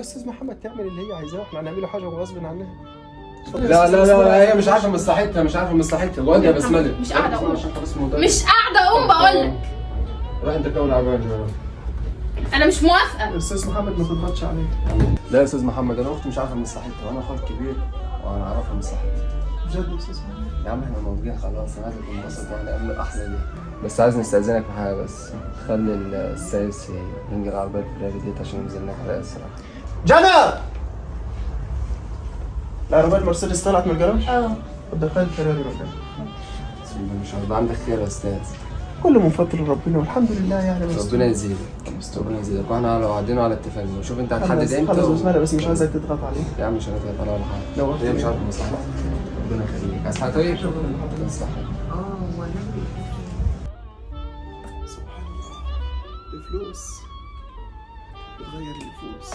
استاذ محمد تعمل اللي هي عايزاه، واحنا هنعمله حاجة غصب عنها. لا لا لا، هي مش عارفه مصلحتها، مش عارفه مصلحتها. وانت يا بسملة مش قاعدة أقوم. عشان خلاص الموضوع. مش قاعدة اقوم بقول لك. روح انت كون العربية يا انا مش موافقة. استاذ محمد ما تضغطش عليه. لا يا استاذ محمد، انا اختي مش عارفه مصلحتها، وانا اخوها الكبير وانا اعرفها مصلحتها. بجد يا استاذ محمد؟ يا عم احنا موجودين خلاص، انا عايزك تنبسط وهنعمل احلى دي. بس عايز نستأذنك في حاجة، بس تخلي السايس ينجي العربية الفراري ديت عشان نزلنا حرقة الصراحة. جنى، العربية المرسيدس طلعت من الجراج؟ اه. طب دخلت الفراري مكانها. بسم الله ما شاء الله، عندك خير يا استاذ. كله من فضل ربنا والحمد لله يعني. بس ربنا يزيدك، ربنا يزيدك، واحنا على وعدنا وعلى اتفاقنا. وشوف انت هتحدد خلاص امتى خلاص بسملة، بس مش عايزك تضغط عليه. يا عم مش هنضغط عليها ولا حاجة. نورتني. هي مش عارفة مصلحتها. ربنا يخليك. عايز حاجة طيب؟ مصلحتك. سبحان الله، الفلوس بتغير النفوس.